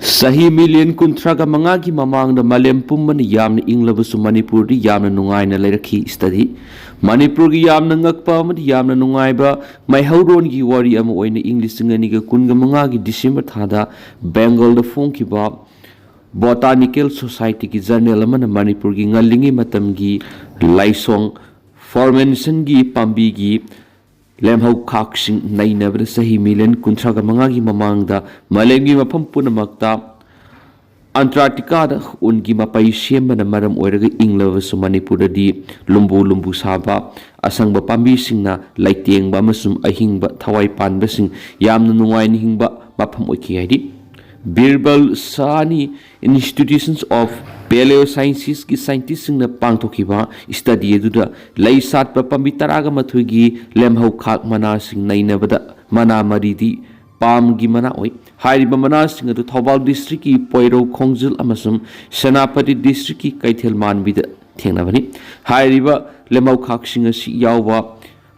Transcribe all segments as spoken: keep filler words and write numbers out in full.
ꯆꯍꯤ ꯃꯤꯂꯤꯌꯟ ꯀꯨꯟꯊ꯭ꯔꯥꯒ ꯃꯉꯥꯒꯤ ꯃꯃꯥꯡꯗ ꯃꯥꯂꯦꯝ ꯄꯨꯝꯕꯅ ꯌꯥꯝꯅ ꯏꯪꯂꯕꯁꯨ ꯃꯅꯤꯄꯨꯔꯗꯤ ꯌꯥꯝꯅ ꯅꯨꯡꯉꯥꯏꯅ ꯂꯩꯔꯛꯈꯤ꯫ ꯁ꯭ꯇꯗꯤ: ꯃꯅꯤꯄꯨꯔꯒꯤ ꯌꯥꯝꯅ ꯉꯛꯄ ꯑꯃꯗꯤ ꯌꯥꯝꯅ ꯅꯨꯡꯉꯥꯏꯕ ꯃꯩꯍꯧꯔꯣꯟꯒꯤ ꯋꯥꯔꯤ ꯑꯃ ꯑꯣꯏꯅ ꯏꯪ ꯂꯤꯁꯤꯡ ꯑꯅꯤꯒ ꯀꯨꯟꯒ ꯃꯉꯥꯒꯤ ꯗꯤꯁꯦꯝꯕꯔ ꯊꯥꯗ ꯕꯦꯡꯒꯣꯜꯗ ꯐꯣꯡꯈꯤꯕ ꯕꯣꯇꯥꯅꯤꯀꯦꯜ ꯁꯣꯁꯥꯏꯇꯤꯒꯤ ꯖꯔꯅꯦꯜ ꯑꯃꯅ ꯃꯅꯤꯄꯨꯔꯒꯤ ꯉꯜꯂꯤꯉꯩ ꯃꯇꯝꯒꯤ ꯂꯥꯏꯁꯣꯡ ꯐꯣꯔꯃꯦꯟꯁꯟꯒꯤ ꯄꯥꯝꯕꯤꯒꯤ ꯂꯦꯝꯍꯧꯈꯥꯛꯁꯤꯡ ꯅꯩꯅꯕꯗ ꯆꯍꯤ ꯃꯤꯂꯤꯌꯟ ꯀꯨꯟꯊ꯭ꯔꯥꯒ ꯃꯉꯥꯒꯤ ꯃꯃꯥꯡꯗ ꯃꯥꯂꯦꯝꯒꯤ ꯃꯐꯝ ꯄꯨꯝꯅꯃꯛꯇ ꯑꯟꯇꯥꯔꯀꯇꯤꯀꯥꯗ ꯎꯟꯒꯤ ꯃꯄꯩ ꯁꯦꯝꯕꯅ ꯃꯔꯝ ꯑꯣꯏꯔꯒ ꯏꯪꯂꯕꯁꯨ ꯃꯅꯤꯄꯨꯔꯗꯗꯤ ꯂꯨꯝꯕꯨ ꯂꯨꯝꯕꯨ ꯁꯥꯕ ꯑꯁꯪꯕ ꯄꯥꯝꯕꯤꯁꯤꯡꯅ ꯂꯩꯇꯦꯡꯕ ꯑꯃꯁꯨꯡ ꯑꯍꯤꯡꯕ ꯊꯋꯥꯏ ꯄꯥꯟꯕꯁꯤꯡ ꯌꯥꯝꯅ ꯅꯨꯡꯉꯥꯏꯅ ꯍꯤꯡꯕ ꯃꯐꯝ ꯑꯣꯏꯈꯤ ꯍꯥꯏꯔꯤ꯫ ꯕꯤꯔꯕꯜ ꯁꯥꯍꯅꯤ Institutions of Paleosciences ꯀꯤ ꯁꯥꯏꯟꯇꯤꯁꯁꯤꯡꯅ ꯄꯥꯡꯊꯣꯛꯈꯤꯕ ꯁ꯭ꯇꯗꯤ ꯑꯗꯨꯗ ꯂꯩ ꯁꯥꯠꯄ ꯄꯥꯝꯕꯤ ꯇꯔꯥꯒ ꯃꯥꯊꯣꯏꯒꯤ ꯂꯦꯝꯍꯧꯈꯥꯛ ꯃꯅꯥꯁꯤꯡ ꯅꯩꯅꯕꯗ ꯃꯅꯥ ꯃꯔꯤꯗꯤ ꯄꯥꯝꯒꯤ ꯃꯅꯥ ꯑꯣꯏ꯫ ꯍꯥꯏꯔꯤꯕ ꯃꯅꯥꯁꯤꯡ ꯑꯗꯨ ꯊꯧꯕꯥꯜ ꯗꯤꯁꯇ꯭ꯔꯤꯛꯀꯤ ꯄꯣꯏꯔꯧ ꯈꯣꯡꯖꯤꯜ ꯑꯃꯁꯨꯡ ꯁꯦꯅꯥꯄꯇꯤ ꯗꯤꯁꯇ꯭ꯔꯤꯛꯀꯤ ꯀꯩꯊꯦꯜ ꯃꯥꯟꯕꯤꯗ ꯊꯦꯡꯅꯕꯅꯤ꯫ ꯍꯥꯏꯔꯤꯕ ꯂꯦꯝꯍꯧꯈꯥꯛꯁꯤꯡ ꯑꯁꯤ ꯌꯥꯎꯕ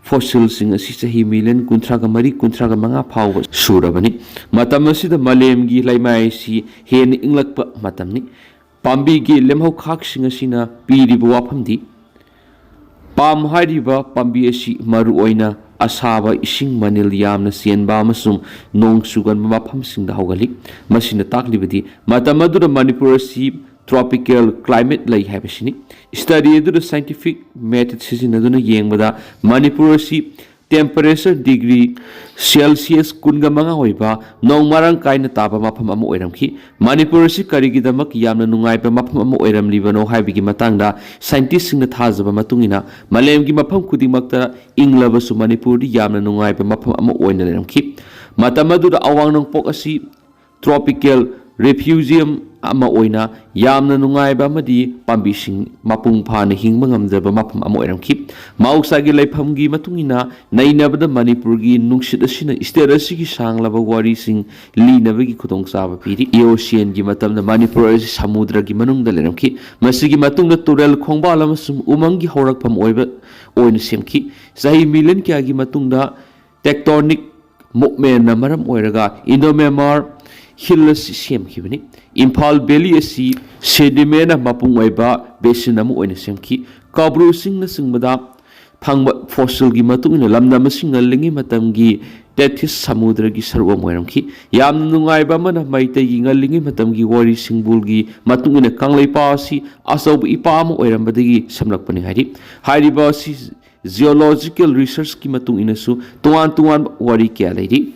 ꯐꯣꯁꯤꯜꯁꯤꯡ ꯑꯁꯤ ꯆꯍꯤ ꯃꯤꯂꯤꯌꯟ ꯀꯨꯟꯊ꯭ꯔꯥꯒ ꯃꯔꯤ, ꯀꯨꯟꯊ꯭ꯔꯥꯒ ꯃꯉꯥ ꯐꯥꯎꯕ ꯁꯨꯔꯕꯅꯤ꯫ ꯃꯇꯝ ꯑꯁꯤꯗ ꯃꯥꯂꯦꯝꯒꯤ ꯂꯩꯃꯥꯏ ꯑꯁꯤ ꯍꯦꯟꯅ ꯏꯪꯂꯛꯄ ꯃꯇꯝꯅꯤ꯫ ꯄꯥꯝꯕꯤꯒꯤ ꯂꯦꯝꯍꯧꯈꯥꯛꯁꯤꯡ ꯑꯁꯤꯅ ꯄꯤꯔꯤꯕ ꯋꯥꯐꯝꯗꯤ, ꯄꯥꯝ ꯍꯥꯏꯔꯤꯕ ꯄꯥꯝꯕꯤ ꯑꯁꯤ ꯃꯔꯨꯑꯣꯏꯅ ꯑꯁꯥꯕ ꯏꯁꯤꯡ ꯃꯅꯤꯜ ꯌꯥꯝꯅ ꯆꯦꯟꯕ ꯑꯃꯁꯨꯡ ꯅꯣꯡ ꯆꯨꯒꯟꯕ ꯃꯐꯝꯁꯤꯡꯗ ꯍꯧꯒꯜꯂꯤ꯫ ꯃꯁꯤꯅ ꯇꯥꯛꯂꯤꯕꯗꯤ ꯃꯇꯝ ꯑꯗꯨꯗ ꯃꯅꯤꯄꯨꯔ ꯑꯁꯤ ꯇ꯭ꯔꯣꯄꯤꯀꯦꯜ ꯀ꯭ꯂꯥꯏꯃꯦꯠ ꯂꯩ ꯍꯥꯏꯕꯁꯤꯅꯤ꯫ ꯁ꯭ꯇꯗꯤ ꯑꯗꯨꯗ ꯁꯥꯏꯟꯇꯤꯐꯤꯛ ꯃꯦꯊꯗ ꯁꯤꯖꯤꯟꯅꯗꯨꯅ ꯌꯦꯡꯕꯗ ꯃꯅꯤꯄꯨꯔ ꯑꯁꯤ ꯇꯦꯝꯄꯔꯦꯆꯔ ꯗꯤꯒ꯭ꯔꯤ ꯁꯦꯜꯁꯤꯌꯁ ꯀꯨꯟꯒ ꯃꯉꯥ ꯑꯣꯏꯕ ꯅꯣꯡ ꯃꯔꯥꯡ ꯀꯥꯏꯅ ꯇꯥꯕ ꯃꯐꯝ ꯑꯃ ꯑꯣꯏꯔꯝꯈꯤ꯫ ꯃꯅꯤꯄꯨꯔ ꯑꯁꯤ ꯀꯔꯤꯒꯤꯗꯃꯛ ꯌꯥꯝꯅ ꯅꯨꯡꯉꯥꯏꯕ ꯃꯐꯝ ꯑꯃ ꯑꯣꯏꯔꯝꯂꯤꯕꯅꯣ ꯍꯥꯏꯕꯒꯤ ꯃꯇꯥꯡꯗ ꯁꯥꯏꯟꯇꯤꯁꯁꯤꯡꯅ ꯊꯥꯖꯕ ꯃꯇꯨꯡ ꯏꯟꯅ ꯃꯥꯂꯦꯝꯒꯤ ꯃꯐꯝ ꯈꯨꯗꯤꯡꯃꯛꯇ ꯏꯪꯂꯕꯁꯨ ꯃꯅꯤꯄꯨꯔꯗꯤ ꯌꯥꯝꯅ ꯅꯨꯡꯉꯥꯏꯕ ꯃꯐꯝ ꯑꯃ ꯑꯣꯏꯅ ꯂꯩꯔꯝꯈꯤ꯫ ꯃꯇꯝ ꯑꯗꯨꯗ ꯑꯋꯥꯡ ꯅꯣꯡꯄꯣꯛ ꯑꯁꯤ ꯇ꯭ꯔꯣꯄꯤꯀꯦꯜ ꯔꯤꯐ꯭ꯌꯨꯖꯤꯌꯝ ꯑꯃ ꯑꯣꯏꯅ ꯌꯥꯝꯅ ꯅꯨꯡꯉꯥꯏꯕ ꯑꯃꯗꯤ ꯄꯥꯝꯕꯤꯁꯤꯡ ꯃꯄꯨꯡ ꯐꯥꯅ ꯍꯤꯡꯕ ꯉꯝꯖꯕ ꯃꯐꯝ ꯑꯃ ꯑꯣꯏꯔꯝꯈꯤ꯫ ꯃꯍꯧꯁꯥꯒꯤ ꯂꯩꯐꯝꯒꯤ ꯃꯇꯨꯡ ꯏꯟꯅ ꯅꯩꯅꯕꯗ ꯃꯅꯤꯄꯨꯔꯒꯤ ꯅꯨꯡꯁꯤꯠ ꯑꯁꯤꯅ ꯁ꯭ꯇꯦꯠ ꯑꯁꯤꯒꯤ ꯁꯥꯡꯂꯕ ꯋꯥꯔꯤꯁꯤꯡ ꯂꯤꯅꯕꯒꯤ ꯈꯨꯗꯣꯡꯆꯥꯕ ꯄꯤꯔꯤ꯫ ꯏꯑꯣꯁꯤꯌꯟꯒꯤ ꯃꯇꯝꯗ ꯃꯅꯤꯄꯨꯔ ꯑꯁꯤ ꯁꯃꯨꯗ꯭ꯔꯒꯤ ꯃꯅꯨꯡꯗ ꯂꯩꯔꯝꯈꯤ꯫ ꯃꯁꯤꯒꯤ ꯃꯇꯨꯡꯗ ꯇꯨꯔꯦꯜ, ꯈꯣꯡꯕꯥꯜ ꯑꯃꯁꯨꯡ ꯎꯃꯪꯒꯤ ꯍꯧꯔꯛꯐꯝ ꯑꯣꯏꯕ ꯑꯣꯏꯅ ꯁꯦꯝꯈꯤ꯫ ꯆꯍꯤ ꯃꯤꯂꯤꯌꯟ ꯀꯌꯥꯒꯤ ꯃꯇꯨꯡꯗ ꯇꯦꯛꯇꯣꯅꯤꯛ ꯃꯨꯞꯃꯦꯟꯅ ꯃꯔꯝ ꯑꯣꯏꯔꯒ ꯏꯟꯗꯣ ꯃ꯭ꯌꯥꯟꯃꯥꯔ ꯍꯤꯜ ꯑꯁꯤ ꯁꯦꯝꯈꯤꯕꯅꯤ꯫ ꯏꯝꯐꯥꯜ ꯚꯦꯂꯤ ꯑꯁꯤ ꯁꯦꯗꯤꯃꯦꯟꯅ ꯃꯄꯨꯡ ꯑꯣꯏꯕ ꯕꯦꯁꯤꯟ ꯑꯃ ꯑꯣꯏꯅ ꯁꯦꯝꯈꯤ꯫ ꯀꯕ꯭ꯔꯨꯁꯤꯡꯅꯆꯤꯡꯕꯗ ꯐꯪꯕ ꯐꯣꯁꯤꯜꯒꯤ ꯃꯇꯨꯡ ꯏꯟꯅ ꯂꯝꯗꯝ ꯑꯁꯤ ꯉꯜꯂꯤꯉꯩ ꯃꯇꯝꯒꯤ ꯇꯦꯊꯤꯁ ꯁꯃꯨꯗ꯭ꯔꯒꯤ ꯁꯔꯨꯛ ꯑꯃ ꯑꯣꯏꯔꯝꯈꯤ꯫ ꯌꯥꯝꯅ ꯅꯨꯡꯉꯥꯏꯕ ꯑꯃꯅ, ꯃꯩꯇꯩꯒꯤ ꯉꯜꯂꯤꯉꯩ ꯃꯇꯝꯒꯤ ꯋꯥꯔꯤ ꯁꯤꯡꯕꯨꯜꯒꯤ ꯃꯇꯨꯡ ꯏꯟꯅ ꯀꯪꯂꯩꯄꯥꯛ ꯑꯁꯤ ꯑꯆꯧꯕ ꯏꯄꯥꯛ ꯑꯃ ꯑꯣꯏꯔꯝꯕꯗꯒꯤ ꯁꯦꯝꯂꯛꯄꯅꯤ ꯍꯥꯏꯔꯤ꯫ ꯍꯥꯏꯔꯤꯕ ꯑꯁꯤ ꯖꯤꯑꯣꯂꯣꯖꯤꯀꯦꯜ ꯔꯤꯁꯔꯆꯀꯤ ꯃꯇꯨꯡ ꯏꯟꯅꯁꯨ ꯇꯣꯉꯥꯟ ꯇꯣꯉꯥꯟꯕ ꯋꯥꯔꯤ ꯀꯌꯥ ꯂꯩꯔꯤ꯫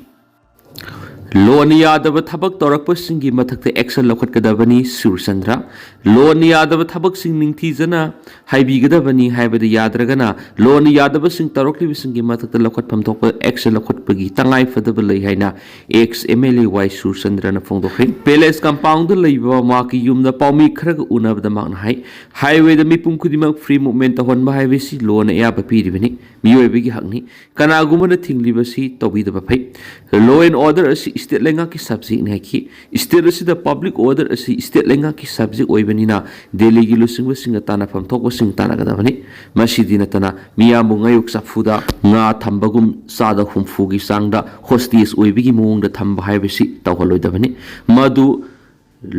ꯂꯣꯅ ꯌꯥꯗꯕ ꯊꯕꯛ ꯇꯧꯔꯛꯄꯁꯤꯡꯒꯤ ꯃꯊꯛꯇ action ꯂꯧꯈꯠꯀꯗꯕꯅꯤ ꯁꯨꯔꯆꯟꯗ꯭ꯔ꯫ ꯂꯣꯅ ꯌꯥꯗꯕ ꯊꯕꯛꯁꯤꯡ ꯅꯤꯡꯊꯤꯖꯅ ꯍꯥꯏꯕꯤꯒꯗꯕꯅꯤ ꯍꯥꯏꯕꯗ ꯌꯥꯗ꯭ꯔꯒꯅ ꯂꯣꯅ ꯌꯥꯗꯕꯁꯤꯡ ꯇꯧꯔꯛꯂꯤꯕꯁꯤꯡꯒꯤ ꯃꯊꯛꯇ ꯂꯧꯈꯠꯐꯝ ꯊꯣꯛꯄ action ꯂꯧꯈꯠꯄꯒꯤ ꯇꯉꯥꯏ ꯐꯗꯕ ꯂꯩ ꯍꯥꯏꯅ ex MLAY ꯁꯨꯔꯆꯟꯗ꯭ꯔꯅ ꯐꯣꯡꯗꯣꯛꯈ꯭ꯔꯦ꯫ ꯄꯦꯂꯦꯁ ꯀꯝꯄꯥꯎꯟꯗ ꯂꯩꯕ ꯃꯍꯥꯛꯀꯤ ꯌꯨꯝꯗ ꯄꯥꯎꯃꯤ ꯈꯔꯒ ꯎꯅꯕꯗ ꯃꯍꯥꯛꯅ ꯍꯥꯏ, ꯍꯥꯏꯋꯦꯗ ꯃꯤꯄꯨꯝ ꯈꯨꯗꯤꯡꯃꯛ free movement ꯇꯧꯍꯟꯕ ꯍꯥꯏꯕꯁꯤ ꯂꯣꯅ ꯑꯌꯥꯕ ꯄꯤꯔꯤꯕꯅꯤ, ꯃꯤꯑꯣꯏꯕꯒꯤ ꯍꯛꯅꯤ꯫ ꯀꯅꯥꯒꯨꯝꯕꯅ ꯊꯤꯡꯂꯤꯕꯁꯤ ꯇꯧꯕꯤꯗꯕ ꯐꯩ꯫ Law and order ꯑꯁꯤ state ꯂꯩꯉꯥꯛꯀꯤ subjectꯅꯤ ꯍꯥꯏꯈꯤ꯫ State ꯑꯁꯤꯗ public order ꯑꯁꯤ state ꯂꯩꯉꯥꯛꯀꯤ subject ꯑꯣꯏꯕꯅꯤꯅ ꯗꯦꯜꯂꯤꯒꯤ ꯂꯨꯆꯤꯡꯕꯁꯤꯡꯒ ꯇꯥꯟꯅꯐꯝ ꯊꯣꯛꯄꯁꯤꯡ ꯇꯥꯟꯅꯒꯗꯕꯅꯤ꯫ ꯃꯁꯤꯗꯤ ꯅꯠꯇꯅ ꯃꯤꯌꯥꯝꯕꯨ ꯉꯥꯌꯣꯛ ꯆꯐꯨꯗ ꯉꯥ ꯊꯝꯕꯒꯨꯝ ꯆꯥꯗ ꯍꯨꯝꯐꯨꯒꯤ ꯆꯥꯡꯗ hostage ꯑꯣꯏꯕꯒꯤ ꯃꯑꯣꯡꯗ ꯊꯝꯕ ꯍꯥꯏꯕꯁꯤ ꯇꯧꯍꯜꯂꯣꯏꯗꯕꯅꯤ꯫ ꯃꯗꯨ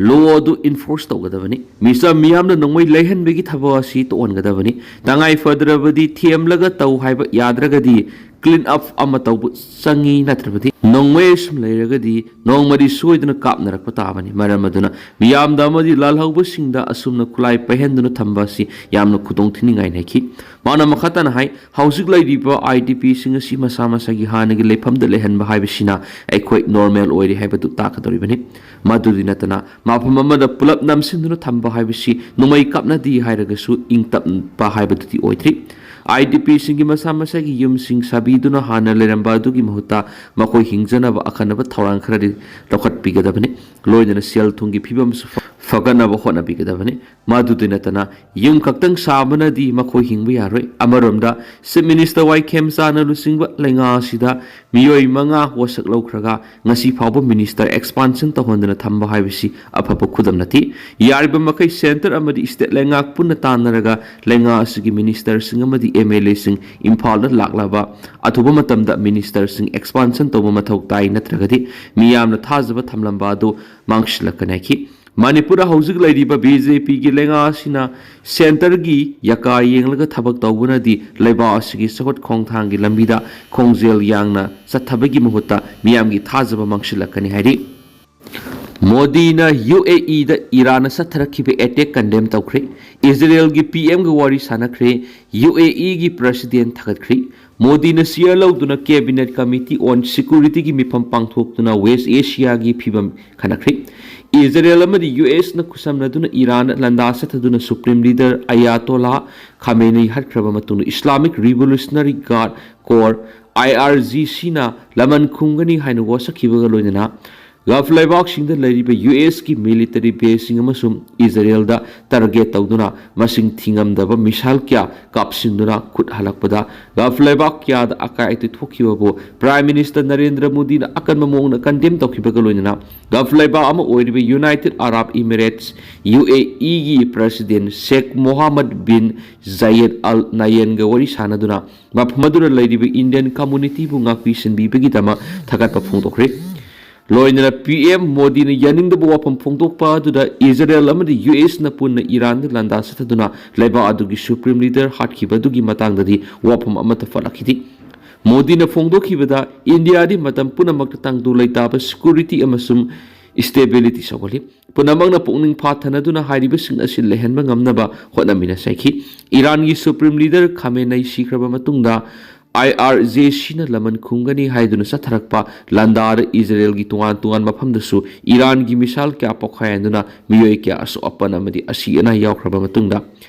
law ꯑꯗꯨ enforce ꯇꯧꯒꯗꯕꯅꯤ꯫ ꯃꯤꯆꯝ ꯃꯤꯌꯥꯝꯅ ꯅꯣꯡꯃꯩ ꯂꯩꯍꯟꯕꯒꯤ ꯊꯕꯛ ꯑꯁꯤ ꯇꯣꯛꯍꯟꯒꯗꯕꯅꯤ꯫ ꯇꯉꯥꯏ ꯐꯗ꯭ꯔꯕꯗꯤ ꯊꯦꯝꯂꯒ ꯇꯧ ꯍꯥꯏꯕ ꯌꯥꯗ꯭ꯔꯒꯗꯤ clean up ꯑꯃ ꯇꯧꯕ ꯆꯪꯉꯤ, ꯅꯠꯇ꯭ꯔꯕꯗꯤ ꯅꯣꯡꯃꯩ ꯑꯁꯨꯝ ꯂꯩꯔꯒꯗꯤ ꯅꯣꯡꯃꯗꯤ ꯁꯣꯏꯗꯅ ꯀꯥꯞꯅꯔꯛꯄ ꯇꯥꯕꯅꯤ꯫ ꯃꯔꯝ ꯑꯗꯨꯅ ꯃꯤꯌꯥꯝꯗ ꯑꯃꯗꯤ ꯂꯥꯜꯍꯧꯕꯁꯤꯡꯗ ꯑꯁꯨꯝꯅ ꯈꯨꯠꯂꯥꯏ ꯄꯥꯏꯍꯟꯗꯨꯅ ꯊꯝꯕ ꯑꯁꯤ ꯌꯥꯝꯅ ꯈꯨꯗꯣꯡ ꯊꯤꯅꯤꯡꯉꯥꯏꯅꯤ ꯍꯥꯏꯈꯤ꯫ ꯃꯥꯅ ꯃꯈꯥ ꯇꯥꯅ ꯍꯥꯏ, ꯍꯧꯖꯤꯛ ꯂꯩꯔꯤꯕ IDPꯁꯤꯡ ꯑꯁꯤ ꯃꯁꯥ ꯃꯁꯥꯒꯤ ꯍꯥꯟꯅꯒꯤ ꯂꯩꯐꯝꯗ ꯂꯩꯍꯟꯕ ꯍꯥꯏꯕꯁꯤꯅ ꯑꯩꯈꯣꯏ normal ꯑꯣꯏꯔꯦ ꯍꯥꯏꯕꯗꯨ ꯇꯥꯛꯀꯗꯧꯔꯤꯕꯅꯤ꯫ ꯃꯗꯨꯗꯤ ꯅꯠꯇꯅ ꯃꯐꯝ ꯑꯃꯗ ꯄꯨꯂꯞ ꯅꯝꯁꯤꯟꯗꯨꯅ ꯊꯝꯕ ꯍꯥꯏꯕꯁꯤ ꯅꯣꯡꯃꯩ ꯀꯥꯞꯅꯗꯦ ꯍꯥꯏꯔꯒꯁꯨ ꯏꯪ ꯇꯞꯄ ꯍꯥꯏꯕꯗꯨꯗꯤ ꯑꯣꯏꯗ꯭ꯔꯤ꯫ IDPꯁꯤꯡꯒꯤ ꯃꯁꯥ ꯃꯁꯥꯒꯤ ꯌꯨꯝꯁꯤꯡ ꯁꯥꯕꯤꯗꯨꯅ ꯍꯥꯟꯅ ꯂꯩꯔꯝꯕ ꯑꯗꯨꯒꯤ ꯃꯍꯨꯠꯇ ꯃꯈꯣꯏ ꯍꯤꯡꯖꯅꯕ ꯑꯈꯟꯅꯕ ꯊꯧꯔꯥꯡ ꯈꯔꯗꯤ ꯂꯧꯈꯠꯄꯤꯒꯗꯕꯅꯤ꯫ ꯂꯣꯏꯅꯅ ꯁꯦꯜ ꯊꯨꯝꯒꯤ ꯐꯤꯕꯝꯁꯨ ꯐ-, ꯐꯒꯠꯅꯕ ꯍꯣꯠꯅꯕꯤꯒꯗꯕꯅꯤ꯫ ꯃꯗꯨꯗ ꯅꯠꯇꯅ ꯌꯨꯝ ꯈꯛꯇꯪ ꯁꯥꯕꯅꯗꯤ ꯃꯈꯣꯏ ꯍꯤꯡꯕ ꯌꯥꯔꯣꯏ꯫ ꯑꯃꯔꯣꯝꯗ Chief Minister ꯋꯥꯏ ꯈꯦꯝꯆꯥꯟꯅ ꯂꯨꯆꯤꯡꯕ ꯂꯩꯉꯥꯛ ꯑꯁꯤꯗ ꯃꯤꯑꯣꯏ ꯃꯉꯥ ꯋꯥꯁꯛ ꯂꯧꯈ꯭ꯔꯒ ꯉꯁꯤ ꯐꯥꯎꯕ minister expansion ꯇꯧꯍꯟꯗꯅ ꯊꯝꯕ ꯍꯥꯏꯕꯁꯤ ꯑꯐꯕ ꯈꯨꯗꯝ ꯅꯠꯇꯦ꯫ ꯌꯥꯔꯤꯕ ꯃꯈꯩ centre ꯑꯃꯗꯤ state ꯂꯩꯉꯥꯛ ꯄꯨꯟꯅ ꯇꯥꯟꯅꯔꯒ ꯂꯩꯉꯥꯛ ꯑꯁꯤꯒꯤ ministerꯁꯤꯡ ꯑꯃꯗꯤ MLAꯁꯤꯡ ꯏꯝꯐꯥꯜꯗ ꯂꯥꯛꯂꯕ ꯑꯊꯨꯕ ꯃꯇꯝꯗ ministerꯁꯤꯡ expansion ꯇꯧꯕ ꯃꯊꯧ ꯇꯥꯏ, ꯅꯠꯇ꯭ꯔꯒꯗꯤ ꯃꯤꯌꯥꯝꯅ ꯊꯥꯖꯕ ꯊꯝꯂꯝꯕ ꯑꯗꯨ ꯃꯥꯡꯁꯤꯜꯂꯛꯀꯅꯤ ꯍꯥꯏꯈꯤ꯫ ꯃꯅꯤꯄꯨꯔꯗ ꯍꯧꯖꯤꯛ ꯂꯩꯔꯤꯕ BJPꯒꯤ ꯂꯩꯉꯥꯛ ꯑꯁꯤꯅ centreꯒꯤ ꯌꯥꯀꯥ ꯌꯦꯡꯂꯒ ꯊꯕꯛ ꯇꯧꯕꯅꯗꯤ ꯂꯩꯕꯥꯛ ꯑꯁꯤꯒꯤ ꯆꯥꯎꯈꯠ ꯈꯣꯡꯊꯥꯡꯒꯤ ꯂꯝꯕꯤꯗ ꯈꯣꯡꯖꯦꯜ ꯌꯥꯡꯅ ꯆꯠꯊꯕꯒꯤ ꯃꯍꯨꯠꯇ ꯃꯤꯌꯥꯝꯒꯤ ꯊꯥꯖꯕ ꯃꯥꯡꯁꯤꯜꯂꯛꯀꯅꯤ ꯍꯥꯏꯔꯤ꯫ ꯃꯣꯗꯤꯅ UAEꯗ ꯏꯔꯥꯟꯅ ꯆꯠꯊꯔꯛꯈꯤꯕ attack condemn ꯇꯧꯈ꯭ꯔꯦ꯫ ꯏꯖꯔꯦꯜꯒꯤ PMꯒ ꯋꯥꯔꯤ ꯁꯥꯟꯅꯈ꯭ꯔꯦ꯫ UAEꯒꯤ president ꯊꯥꯒꯠꯈ꯭ꯔꯤ꯫ ꯃꯣꯗꯤꯅ chair ꯂꯧꯗꯨꯅ Cabinet Committee on Securityꯒꯤ ꯃꯤꯐꯝ ꯄꯥꯡꯊꯣꯛꯇꯨꯅ West Asiaꯒꯤ ꯐꯤꯕꯝ ꯈꯟꯅꯈ꯭ꯔꯤ꯫ ꯏꯖꯔꯦꯜ ꯑꯃꯗꯤ USꯅ ꯈꯨꯠꯁꯝꯅꯗꯨꯅ ꯏꯔꯥꯟꯗ ꯂꯥꯟꯗꯥ ꯆꯠꯊꯗꯨꯅ Supreme Leader Ayatollah Khamenei ꯍꯥꯠꯈ꯭ꯔꯕ ꯃꯇꯨꯡꯗ Islamic Revolutionary Guard Corps, IRGCꯅ ꯂꯃꯟ ꯈꯨꯝꯒꯅꯤ ꯍꯥꯏꯅ ꯋꯥꯁꯛꯈꯤꯕꯒ ꯂꯣꯏꯅꯅ Gulf ꯂꯩꯕꯥꯛꯁꯤꯡꯗ ꯂꯩꯔꯤꯕ USꯀꯤ military baseꯁꯤꯡ ꯑꯃꯁꯨꯡ ꯏꯖꯔꯦꯜꯗ target ꯇꯧꯗꯨꯅ ꯃꯁꯤꯡ ꯊꯤꯉꯝꯗꯕ missile ꯀꯌꯥ ꯀꯥꯞꯁꯤꯟꯗꯨꯅ ꯈꯨꯠ ꯍꯜꯂꯛꯄꯗ Gulf ꯂꯩꯕꯥꯛ ꯀꯌꯥꯗ ꯑꯀꯥꯏ ꯑꯇꯣꯏ ꯊꯣꯛꯈꯤꯕꯕꯨ Prime Minister ꯅꯔꯦꯟꯗ꯭ꯔ ꯃꯣꯗꯤꯅ ꯑꯀꯟꯕ ꯃꯑꯣꯡꯗ condemn ꯇꯧꯈꯤꯕꯒ ꯂꯣꯏꯅꯅ Gulf ꯂꯩꯕꯥꯛ ꯑꯃ ꯑꯣꯏꯔꯤꯕ United Arab Emirates, UAEꯒꯤ president Sheikh Mohammed bin Zayed Al Nahyanꯒ ꯋꯥꯔꯤ ꯁꯥꯟꯅꯗꯨꯅ ꯃꯐꯝ ꯑꯗꯨꯗ ꯂꯩꯔꯤꯕ Indian communityꯕꯨ ꯉꯥꯛꯄꯤ ꯁꯦꯟꯕꯤꯕꯒꯤꯗꯃꯛ ꯊꯥꯒꯠꯄ ꯐꯣꯡꯗꯣꯛꯈ꯭ꯔꯦ꯫ ꯂꯣꯏꯅꯅ PM ꯃꯣꯗꯤꯅ ꯌꯥꯅꯤꯡꯗꯕ ꯋꯥꯐꯝ ꯐꯣꯡꯗꯣꯛꯄ ꯑꯗꯨꯗ ꯏꯖꯔꯦꯜ ꯑꯃꯗꯤ USꯅ ꯄꯨꯟꯅ ꯏꯔꯥꯟꯗ ꯂꯥꯟꯗꯥ ꯆꯠꯊꯗꯨꯅ ꯂꯩꯕꯥꯛ ꯑꯗꯨꯒꯤ Supreme Leader ꯍꯥꯠꯈꯤꯕ ꯑꯗꯨꯒꯤ ꯃꯇꯥꯡꯗꯗꯤ ꯋꯥꯐꯝ ꯑꯃꯠꯇ ꯐꯠꯂꯛꯈꯤꯗꯦ꯫ ꯃꯣꯗꯤꯅ ꯐꯣꯡꯗꯣꯛꯈꯤꯕꯗ, ꯏꯟꯗꯤꯌꯥꯗꯤ ꯃꯇꯝ ꯄꯨꯝꯅꯃꯛꯇ ꯇꯪꯗꯨ ꯂꯩꯇꯥꯕ security ꯑꯃꯁꯨꯡ stability ꯁꯧꯒꯠꯂꯤ꯫ ꯄꯨꯝꯅꯃꯛꯅ ꯄꯨꯛꯅꯤꯡ ꯐꯥꯊꯅꯗꯨꯅ ꯍꯥꯏꯔꯤꯕꯁꯤꯡ ꯑꯁꯤ ꯂꯩꯍꯟꯕ ꯉꯝꯅꯕ ꯍꯣꯠꯅꯃꯤꯟꯅꯁꯤ ꯍꯥꯏꯈꯤ꯫ ꯏꯔꯥꯟꯒꯤ Supreme Leader ꯈꯥꯃꯦꯅꯩ ꯁꯤꯈ꯭ꯔꯕ ꯃꯇꯨꯡꯗ IRGCꯅ ꯂꯃꯟ ꯈꯨꯝꯒꯅꯤ ꯍꯥꯏꯗꯨꯅ ꯆꯠꯊꯔꯛꯄ ꯂꯥꯟꯗꯥꯗ ꯏꯖꯔꯦꯜꯒꯤ ꯇꯣꯉꯥꯟ ꯇꯣꯉꯥꯟꯕ ꯃꯐꯝꯗꯁꯨ ꯏꯔꯥꯟꯒꯤ missile ꯀꯌꯥ ꯄꯣꯈꯥꯏꯍꯟꯗꯨꯅ ꯃꯤꯑꯣꯏ ꯀꯌꯥ ꯑꯁꯣꯛ ꯑꯄꯟ ꯑꯃꯗꯤ ꯑꯁꯤ ꯑꯅꯥ ꯌꯥꯎꯈ꯭ꯔꯕ ꯃꯇꯨꯡꯗ,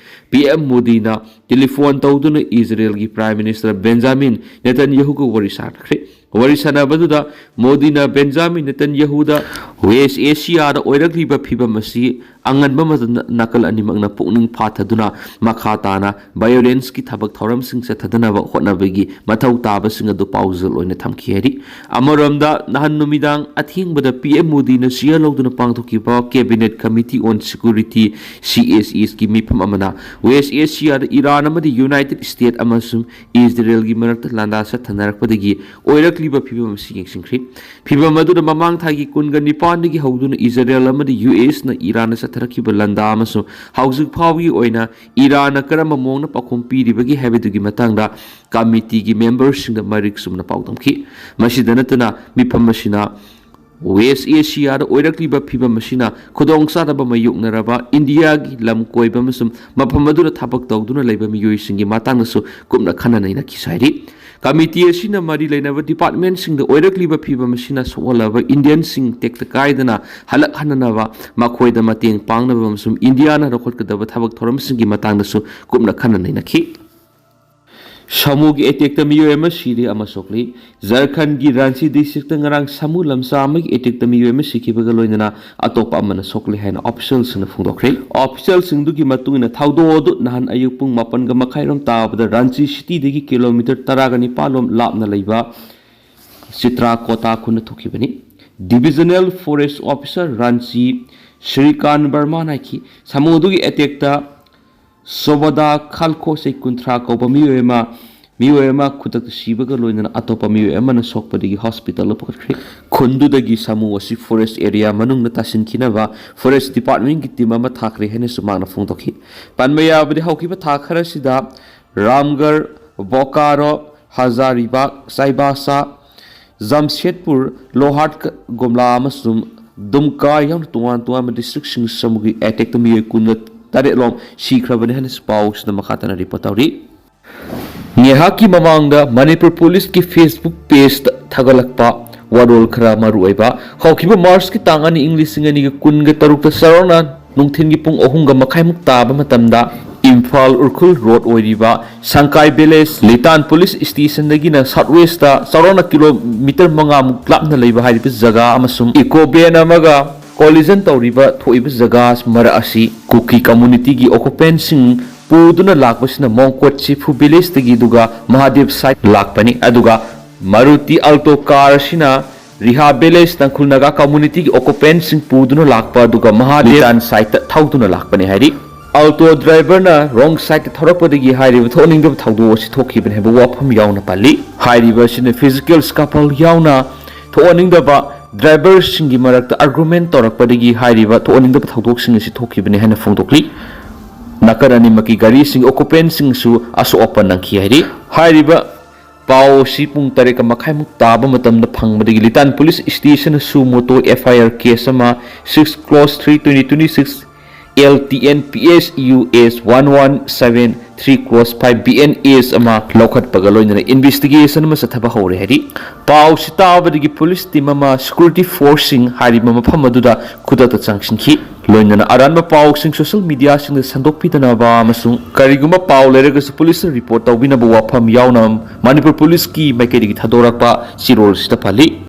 PM ꯃꯣꯗꯤꯅ telephone ꯇꯧꯗꯨꯅ ꯏꯖꯔꯦꯜꯒꯤ Prime Minister ꯕꯦꯟꯖꯥꯃꯤꯟ ꯅꯦꯇꯟꯌꯥꯍꯨꯒ ꯋꯥꯔꯤ ꯁꯥꯅꯈ꯭ꯔꯦ꯫ ꯋꯥꯔꯤ ꯁꯥꯟꯅꯕꯗꯨꯗ ꯃꯣꯗꯤꯅ ꯕꯦꯟꯖꯥꯃꯤꯟ ꯅꯦꯇꯟꯌꯥꯍꯨꯗ ꯋꯦꯁ ꯑꯦꯁꯤꯌꯥꯗ ꯑꯣꯏꯔꯛꯂꯤꯕ ꯐꯤꯕꯝ ꯑꯁꯤ ꯑꯉꯟꯕ ꯃꯇꯝꯗ ꯅꯥꯀꯜ ꯑꯅꯤꯃꯛꯅ ꯄꯨꯛꯅꯤꯡ ꯐꯥꯊꯗꯨꯅ ꯃꯈꯥ ꯇꯥꯅ ꯚꯥꯏꯑꯣꯂꯦꯟꯁꯀꯤ ꯊꯕꯛ ꯊꯧꯔꯝꯁꯤꯡ ꯆꯠꯊꯗꯅꯕ ꯍꯣꯠꯅꯕꯒꯤ ꯃꯊꯧ ꯇꯥꯕꯁꯤꯡ ꯑꯗꯨ ꯄꯥꯎꯖꯦꯜ ꯑꯣꯏꯅ ꯊꯝꯈꯤ ꯍꯥꯏꯔꯤ꯫ ꯑꯃꯔꯣꯝꯗ, ꯅꯍꯥꯟ ꯅꯨꯃꯤꯗꯥꯡ ꯑꯊꯦꯡꯕꯗ ꯄꯤ ꯑꯦꯝ ꯃꯣꯗꯤꯅ ꯆꯤꯌꯔ ꯂꯧꯗꯨꯅ ꯄꯥꯡꯊꯣꯛꯈꯤꯕ Cabinet Committee on Security, C S Sꯒꯤ ꯃꯤꯐꯝ ꯑꯃꯅ ꯋꯦꯁ ꯑꯦꯁꯤꯌꯥꯗ ꯏꯔꯥꯟ ꯑꯃꯗꯤ ꯌꯨꯅꯥꯏꯇꯦꯗ ꯁ꯭ꯇꯦꯠ ꯑꯃꯁꯨꯡ ꯏꯖꯔꯦꯜꯒꯤ ꯃꯔꯛꯇ ꯂꯥꯟꯗꯥ ꯆꯠꯊꯅꯔꯛꯄꯗꯒꯤ ꯑꯣꯏꯔꯛꯂꯤꯕ ꯐꯤꯕꯝ ꯑꯁꯤ ꯌꯦꯡꯁꯤꯟꯈ꯭ꯔꯤ꯫ ꯐꯤꯕꯝ ꯑꯗꯨꯗ ꯃꯃꯥꯡ ꯊꯥꯒꯤ ꯀꯨꯟꯒ ꯅꯤꯄꯥꯟꯗꯒꯤ ꯍꯧꯗꯨꯅ ꯏꯖꯔꯦꯜ ꯑꯃꯗꯤ ꯌꯨ ꯑꯦꯁꯅ ꯏꯔꯥꯟꯗ ꯆꯠꯊꯔꯛꯈꯤꯕ ꯂꯥꯟꯗꯥ ꯑꯃꯁꯨꯡ ꯍꯧꯖꯤꯛ ꯐꯥꯎꯕꯒꯤ ꯑꯣꯏꯅ ꯏꯔꯥꯟꯅ ꯀꯔꯝꯕ ꯃꯑꯣꯡꯗ ꯄꯥꯎꯈꯨꯝ ꯄꯤꯔꯤꯕꯒꯦ ꯍꯥꯏꯕꯗꯨꯒꯤ ꯃꯇꯥꯡꯗ ꯀꯃꯤꯇꯤꯒꯤ ꯃꯦꯝꯕꯔꯁꯤꯡꯗ ꯃꯔꯤꯛ ꯆꯨꯝꯅ ꯄꯥꯎꯗꯝꯈꯤ꯫ ꯃꯁꯤꯗ ꯅꯠꯇꯅ, ꯃꯤꯐꯝ ꯑꯁꯤꯅ ꯋꯦꯁ ꯑꯦꯁꯤꯌꯥꯗ ꯑꯣꯏꯔꯛꯂꯤꯕ ꯐꯤꯕꯝ ꯑꯁꯤꯅ ꯈꯨꯗꯣꯡꯆꯥꯗꯕ ꯃꯥꯌꯣꯛꯅꯔꯕ ꯏꯟꯗꯤꯌꯥꯒꯤ ꯂꯝ ꯀꯣꯏꯕ ꯑꯃꯁꯨꯡ ꯃꯐꯝ ꯑꯗꯨꯗ ꯊꯕꯛ ꯇꯧꯗꯨꯅ ꯂꯩꯕ ꯃꯤꯑꯣꯏꯁꯤꯡꯒꯤ ꯃꯇꯥꯡꯗꯁꯨ ꯀꯨꯞꯅ ꯈꯟꯅ ꯅꯩꯅꯈꯤ ꯍꯥꯏꯔꯤ꯫ ꯀꯃꯤꯇꯤ ꯑꯁꯤꯅ ꯃꯔꯤ ꯂꯩꯅꯕ ꯗꯤꯄꯥꯔꯠꯃꯦꯟꯁꯤꯡꯗ ꯑꯣꯏꯔꯛꯂꯤꯕ ꯐꯤꯕꯝ ꯑꯁꯤꯅ ꯁꯣꯛꯍꯜꯂꯕ ꯏꯟꯗꯤꯌꯟꯁꯤꯡ ꯇꯦꯛꯇ ꯀꯥꯏꯗꯅ ꯍꯜꯂꯛꯍꯟꯅꯅꯕ, ꯃꯈꯣꯏꯗ ꯃꯇꯦꯡ ꯄꯥꯡꯅꯕ ꯑꯃꯁꯨꯡ ꯏꯟꯗꯤꯌꯥꯅ ꯂꯧꯈꯠꯀꯗꯕ ꯊꯕꯛ ꯊꯧꯔꯝꯁꯤꯡꯒꯤ ꯃꯇꯥꯡꯗꯁꯨ ꯀꯨꯞꯅ ꯈꯟꯅ ꯅꯩꯅꯈꯤ꯫ ꯁꯥꯃꯨꯒꯤ ꯑꯦꯇꯦꯛꯇ ꯃꯤꯑꯣꯏ ꯑꯃ ꯁꯤꯔꯦ ꯑꯃ ꯁꯣꯛꯂꯤ꯫ ꯖꯔꯈꯟꯒꯤ ꯔꯥꯟꯆꯤ ꯗꯤꯁꯇ꯭ꯔꯤꯛꯇ ꯉꯔꯥꯡ ꯁꯥꯃꯨ ꯂꯝꯆꯥ ꯑꯃꯒꯤ ꯑꯦꯇꯦꯛꯇ ꯃꯤꯑꯣꯏ ꯑꯃ ꯁꯤꯈꯤꯕꯒ ꯂꯣꯏꯅꯅ ꯑꯇꯣꯞꯄ ꯑꯃꯅ ꯁꯣꯛꯂꯦ ꯍꯥꯏꯅ ꯑꯣꯐꯤꯁꯤꯌꯦꯜꯁꯤꯡꯅ ꯐꯣꯡꯗꯣꯛꯈ꯭ꯔꯦ꯫ ꯑꯣꯐꯤꯁꯤꯌꯦꯜꯁꯤꯡꯗꯨꯒꯤ ꯃꯇꯨꯡ ꯏꯟꯅ, ꯊꯧꯗꯣꯛ ꯑꯗꯨ ꯅꯍꯥꯟ ꯑꯌꯨꯛ ꯄꯨꯡ ꯃꯥꯄꯟꯒ ꯃꯈꯥꯏꯔꯣꯝ ꯇꯥꯕꯗ ꯔꯥꯟꯆꯤ ꯁꯤꯇꯤꯗꯒꯤ ꯀꯤꯂꯣꯃꯤꯇꯔ ꯇꯔꯥꯒ ꯅꯤꯄꯥꯟ ꯂꯣꯝ ꯂꯥꯞꯅ ꯂꯩꯕ ꯆꯤꯇ꯭ꯔꯥꯀꯣꯇꯥ ꯈꯨꯟꯗ ꯊꯣꯛꯈꯤꯕꯅꯤ꯫ ꯗꯤꯚꯤꯖꯅꯦꯜ ꯐꯣꯔꯦꯁ ꯑꯣꯐꯤꯁꯥꯔ ꯔꯥꯟꯆꯤ ꯁ꯭ꯔꯤꯀꯥꯟ ꯕꯔꯃꯥꯅ ꯍꯥꯏꯈꯤ, ꯁꯥꯃꯨ ꯑꯗꯨꯒꯤ ꯑꯦꯇꯦꯛꯇ ꯁꯣꯕꯗꯥ ꯈꯥꯜꯈꯣ, ꯆꯍꯤ ꯀꯨꯟꯊ꯭ꯔꯥ ꯀꯧꯕ ꯃꯤꯑꯣꯏ ꯑꯃ, ꯃꯤꯑꯣꯏ ꯑꯃ ꯈꯨꯗꯛꯇ ꯁꯤꯕꯒ ꯂꯣꯏꯅꯅ ꯑꯇꯣꯞꯄ ꯃꯤꯑꯣꯏ ꯑꯃꯅ ꯁꯣꯛꯄꯗꯒꯤ ꯍꯣꯁꯄꯤꯇꯥꯜꯗ ꯄꯨꯈꯠꯈ꯭ꯔꯦ꯫ ꯈꯨꯟꯗꯨꯗꯒꯤ ꯁꯥꯃꯨ ꯑꯁꯤ ꯐꯣꯔꯦꯁ ꯑꯦꯔꯤꯌꯥ ꯃꯅꯨꯡꯗ ꯇꯥꯁꯤꯟꯈꯤꯅꯕ ꯐꯣꯔꯦꯁ ꯗꯤꯄꯥꯔꯠꯃꯦꯟꯒꯤ ꯇꯤꯝ ꯑꯃ ꯊꯥꯈ꯭ꯔꯦ ꯍꯥꯏꯅꯁꯨ ꯃꯍꯥꯛꯅ ꯐꯣꯡꯗꯣꯛꯈꯤ꯫ ꯄꯟꯕ ꯌꯥꯕꯗꯤ, ꯍꯧꯈꯤꯕ ꯊꯥ ꯈꯔꯁꯤꯗ ꯔꯥꯝꯒꯔ, ꯕꯣꯀꯥꯔꯣ, ꯍꯖꯥꯔꯤꯕꯥꯒ, ꯆꯥꯏꯕꯥꯁꯥ, ꯖꯝꯁꯦꯗꯄꯨꯔ, ꯂꯣꯍꯥꯔꯗ, ꯒꯨꯝꯂꯥ ꯑꯃꯁꯨꯡ ꯗꯨꯝꯀꯥ ꯌꯥꯎꯅ ꯇꯣꯉꯥꯟ ꯇꯣꯉꯥꯟꯕ ꯗꯤꯁꯇ꯭ꯔꯤꯛꯁꯤꯡ ꯁꯥꯃꯨꯒꯤ ꯑꯦꯇꯦꯛꯇ ꯃꯤꯑꯣꯏ ꯀꯨꯟꯒ ꯇꯔꯦꯠ ꯂꯣꯝ ꯁꯤꯈ꯭ꯔꯕꯅꯤ ꯍꯥꯏꯅꯁꯨ ꯄꯥꯎꯁꯤꯗ ꯃꯈꯥ ꯇꯥꯅ ꯔꯤꯄꯣꯔꯠ ꯇꯧꯔꯤ꯫ ꯉꯥꯏꯍꯥꯛꯀꯤ ꯃꯃꯥꯡꯗ ꯃꯅꯤꯄꯨꯔ ꯄꯨꯂꯤꯁꯀꯤ Facebook ꯄꯦꯖꯇ ꯊꯥꯒꯠꯂꯛꯄ ꯋꯥꯔꯣꯜ ꯈꯔ ꯃꯔꯨꯑꯣꯏꯕ꯫ ꯍꯧꯈꯤꯕ ꯃꯥꯔꯆꯀꯤ ꯇꯥꯡ ꯑꯅꯤ, ꯏꯪ ꯂꯤꯁꯤꯡ ꯑꯅꯤꯒ ꯀꯨꯟꯒ ꯇꯔꯨꯛꯇ ꯆꯥꯎꯔꯥꯛꯅ ꯅꯨꯡꯊꯤꯜꯒꯤ ꯄꯨꯡ ꯑꯍꯨꯝꯒ ꯃꯈꯥꯏꯃꯨꯛ ꯇꯥꯕ ꯃꯇꯝꯗ ꯏꯝꯐꯥꯜ ꯎꯔꯈꯨꯜ ꯔꯣꯗ ꯑꯣꯏꯔꯤꯕ ꯁꯪꯀꯥꯏ ꯚꯤꯂꯦꯖ, ꯂꯤꯇꯥꯟ ꯄꯨꯂꯤꯁ ꯁ꯭ꯇꯦꯁꯟꯗꯒꯤꯅ ꯁꯥꯎꯠ ꯋꯦꯁꯇ ꯆꯥꯎꯔꯥꯛꯅ ꯀꯤꯂꯣꯃꯤꯇꯔ ꯃꯉꯥꯃꯨꯛ ꯂꯥꯞꯅ ꯂꯩꯕ ꯍꯥꯏꯔꯤꯕ ꯖꯒꯥ ꯑꯃꯁꯨꯡ ꯏꯀꯣ ꯚꯦꯟ ꯑꯃꯒ ꯀꯣꯂꯤꯖꯟ ꯇꯧꯔꯤꯕ ꯊꯣꯛꯏꯕ ꯖꯒꯥ ꯃꯔꯛ ꯑꯁꯤ ꯀꯨꯀꯤ ꯀꯝꯃꯨꯅꯤꯇꯤꯒꯤ ꯑꯣꯀꯨꯄꯦꯟꯁꯤꯡ ꯄꯨꯗꯨꯅ ꯂꯥꯛꯄꯁꯤꯅ ꯃꯣꯡꯀꯣꯠ ꯁꯤꯐꯨ ꯚꯤꯂꯦꯖꯇꯒꯤ ꯑꯗꯨꯒ ꯃꯍꯥꯗꯦꯕ ꯁꯥꯏꯠ ꯂꯥꯛꯄꯅꯤ꯫ ꯑꯗꯨꯒ ꯃꯔꯨꯇꯤ ꯑꯜꯇꯣ ꯀꯥꯔ ꯑꯁꯤꯅ ꯔꯤꯍꯥ ꯚꯤꯂꯦꯖ ꯇꯥꯡꯈꯨꯜ ꯅꯥꯒꯥ ꯀꯝꯃꯨꯅꯤꯇꯤꯒꯤ ꯑꯣꯀꯨꯄꯦꯟꯁꯤꯡ ꯄꯨꯗꯨꯅ ꯂꯥꯛꯄ ꯑꯗꯨꯒ ꯃꯍꯥꯗꯦꯕ ꯁꯥꯏꯠꯇ ꯊꯧꯗꯨꯅ ꯂꯥꯛꯄꯅꯤ ꯍꯥꯏꯔꯤ꯫ ꯑꯜꯇꯣ ꯗ꯭ꯔꯥꯏꯚꯔꯅ ꯔꯣꯡ ꯁꯥꯏꯠꯇ ꯊꯧꯔꯛꯄꯗꯒꯤ ꯍꯥꯏꯔꯤꯕ ꯊꯣꯛꯍꯟꯅꯤꯡꯗꯕ ꯊꯧꯗꯣꯛ ꯑꯁꯤ ꯊꯣꯛꯈꯤꯕꯅꯤ ꯍꯥꯏꯕ ꯋꯥꯐꯝ ꯌꯥꯎꯅ ꯄꯜꯂꯤ꯫ ꯍꯥꯏꯔꯤꯕ ꯑꯁꯤꯅ ꯐꯤꯖꯤꯀꯦꯜ ꯁ꯭ꯀꯥꯄꯜ ꯌꯥꯎꯅ ꯊꯣꯛꯍꯟꯅꯤꯡꯗꯕ ꯗ꯭ꯔꯥꯏꯚꯔꯁꯤꯡꯒꯤ ꯃꯔꯛꯇ ꯑꯥꯔꯒꯨꯃꯦꯟ ꯇꯧꯔꯛꯄꯗꯒꯤ ꯍꯥꯏꯔꯤꯕ ꯊꯣꯛꯍꯟꯅꯤꯡꯗꯕ ꯊꯧꯗꯣꯛꯁꯤꯡ ꯑꯁꯤ ꯊꯣꯛꯈꯤꯕꯅꯤ ꯍꯥꯏꯅ ꯐꯣꯡꯗꯣꯛꯂꯤ꯫ ꯅꯥꯀꯟ ꯑꯅꯤꯃꯛꯀꯤ ꯒꯥꯔꯤꯁꯤꯡꯒꯤ ꯑꯣꯀꯨꯄꯦꯟꯁꯤꯡꯁꯨ ꯑꯁꯣꯛ ꯑꯄꯟ ꯅꯪꯈꯤ ꯍꯥꯏꯔꯤ꯫ ꯍꯥꯏꯔꯤꯕ ꯄꯥꯎ ꯑꯁꯤ ꯄꯨꯡ ꯇꯔꯦꯠ ꯃꯈꯥꯏꯃꯨꯛ ꯇꯥꯕ ꯃꯇꯝꯗ ꯐꯪꯕꯗꯒꯤ ꯂꯤꯇꯥꯟ ꯄꯨꯂꯤꯁ ꯁ꯭ꯇꯦꯁꯟꯅ ꯁꯨ ꯃꯣꯇꯣ ꯑꯦꯐ ꯑꯥꯏ ꯑꯥꯔ ꯀꯦꯁ ꯑꯃ six close three twenty twenty six L T N P S U S one one seven three close five B N S ꯑꯃ ꯂꯧꯈꯠꯄꯒ ꯂꯣꯏꯅꯅ ꯏꯟꯚꯦꯁꯇꯤꯒꯦꯁꯟ ꯑꯃ ꯆꯠꯊꯕ ꯍꯧꯔꯦ ꯍꯥꯏꯔꯤ꯫ ꯄꯥꯎꯁꯤ ꯇꯥꯕꯗꯒꯤ ꯄꯨꯂꯤꯁ ꯇꯤꯝ ꯑꯃ ꯁꯦꯀ꯭ꯌꯨꯔꯤꯇꯤ ꯐꯣꯔꯁꯁꯤꯡ ꯍꯥꯏꯔꯤꯕ ꯃꯐꯝ ꯑꯗꯨꯗ ꯈꯨꯗꯛꯇ ꯆꯪꯁꯤꯟꯈꯤ꯫ ꯂꯣꯏꯅꯅ ꯑꯔꯥꯟꯕ ꯄꯥꯎꯁꯤꯡ ꯁꯣꯁꯤꯌꯦꯜ ꯃꯤꯗꯤꯌꯥꯁꯤꯡꯗ ꯁꯟꯗꯣꯛꯄꯤꯗꯅꯕ ꯑꯃꯁꯨꯡ ꯀꯔꯤꯒꯨꯝꯕ ꯄꯥꯎ ꯂꯩꯔꯒꯁꯨ ꯄꯨꯂꯤꯁꯇ ꯔꯤꯄꯣꯔꯠ ꯇꯧꯕꯤꯅꯕ ꯋꯥꯐꯝ ꯌꯥꯎꯅ ꯃꯅꯤꯄꯨꯔ ꯄꯨꯂꯤꯁꯀꯤ ꯃꯥꯏꯀꯩꯗꯒꯤ ꯊꯥꯗꯣꯔꯛꯄ ꯆꯦꯔꯣꯜꯁꯤꯗ ꯄꯜꯂꯤ꯫